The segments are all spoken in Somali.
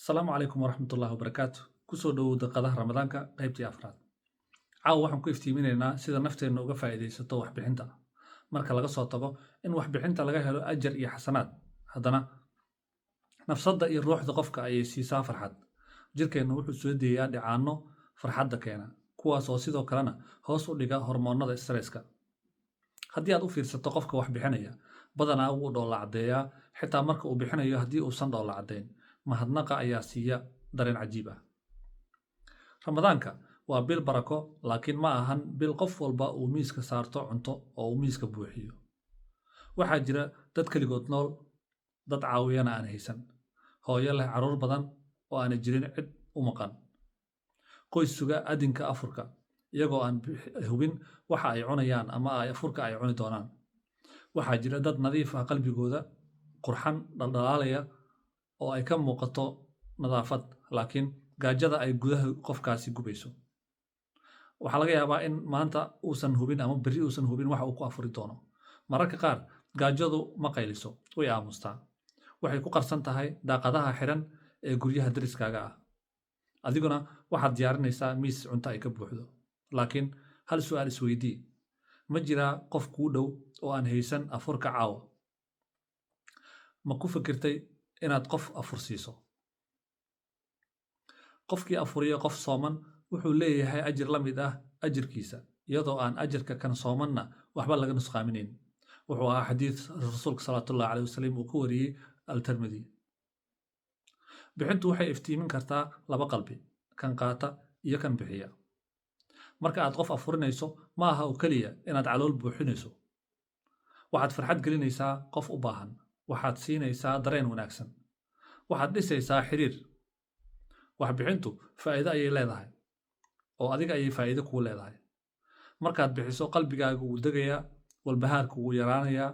Asalaamu calaykum waraxmatullaahi wabarakaatu. Kusoo dhowow Daqiiqadaha Ramadaanka, qaybtii afraad. Caawa waxaan ku iftiiminaynaa sida nafteenna uga faa'iidaysato waxbixinta. Marka laga soo tago in waxbixinta laga helo ajar iyo xasanaad, haddana nafsadda iyo ruuxda qofka ayay siisaa farxad. Jirkeennu wuxuu soo deeyaa dheecaanno farxadda keena, kuwaas oo sidoo kalena hoos u dhiga hormoonnada stresska. Haddii aad u fiirsato qofka wax bixinaya, badanaa wuu dhoolla caddeeyaa, xitaa marka uu bixinayo. Haddii uusan dhoolla caddayn, mahadnaqa ayaa siiya dareen cajiib ah. Ramadaanka waa bil barako, laakiin ma ahan bil qof walba uu miiska saarto cunto oo uu miiska buuxiyo. Waxaa jira dad keligood nool, dad caawiyana aan haysan, hooyo leh carruur badan oo aanay jirin cid u maqan, qoys suga adinka afurka iyagoo aan hubin waxa ay cunayaan ama ay afurka ay cuni doonaan. Waxaa jira dad nadiif ah, qalbigooda qurxan, dhaldhalaalaya oo ay ka muuqato nadaafad, laakiin gaajada ay gudaha qofkaasi gubayso. Waxaa laga yaabaa in maanta uusan hubin ama berri uusan hubin waxa uu ku afuri doono. Mararka qaar gaajadu ma qayliso, way aamustaa. Waxay ku qarsan tahay daaqadaha xiran ee guryaha deriskaaga ah, adiguna waxaad diyaarinaysaa miis cunto ay ka buuxdo. Laakiin hal su'aal isweydii: ma jiraa qof kuu dhow oo aan haysan afurka caawa? Ma ku fikirtay inaad qof afur siiso? Qofkii afuriya qof sooman wuxuu leeyahay ajir la mid ah ajirkiisa, iyadoo aan ajirka kan soomanna waxba laga nusqaaminayn. Wuxuu ahaa xadiis Rasuulka salawaatullahi caleyh wasalam uu ku wariyey Altermidi. Bixintu waxay iftiimin kartaa laba qalbi, kan qaata iyo kan bixiya. Marka aad qof afurinayso, ma aha oo keliya inaad calool buuxinayso. Waxaad farxad gelinaysaa qof u baahan, waxaad siinaysaa dareen wanaagsan, waxaad dhisaysaa xiriir. Waxbixintu faa'iido ayay leedahay, oo adiga ayay faa'iido kuu leedahay. Markaad bixiso, qalbigaaga wuu degayaa, walbahaarku wuu yaraanayaa,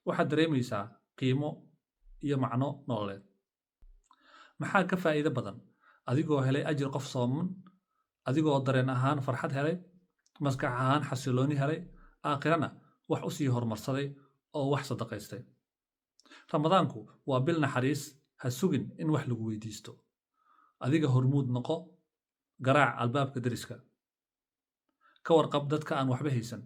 waxaad dareemaysaa qiimo iyo macno nololeed. Maxaa ka faa'iido badan? Adigoo helay ajir qof sooman, adigoo dareen ahaan farxad helay, maskax ahaan xasilooni helay, aakhirana wax u sii horumarsaday oo wax sadaqaystay. Ramadaanku waa bil naxariis. Ha sugin in wax lagu weydiisto. Adiga hormuud noqo. Garaac albaabka deriska, ka warqab dadka aan waxba haysan.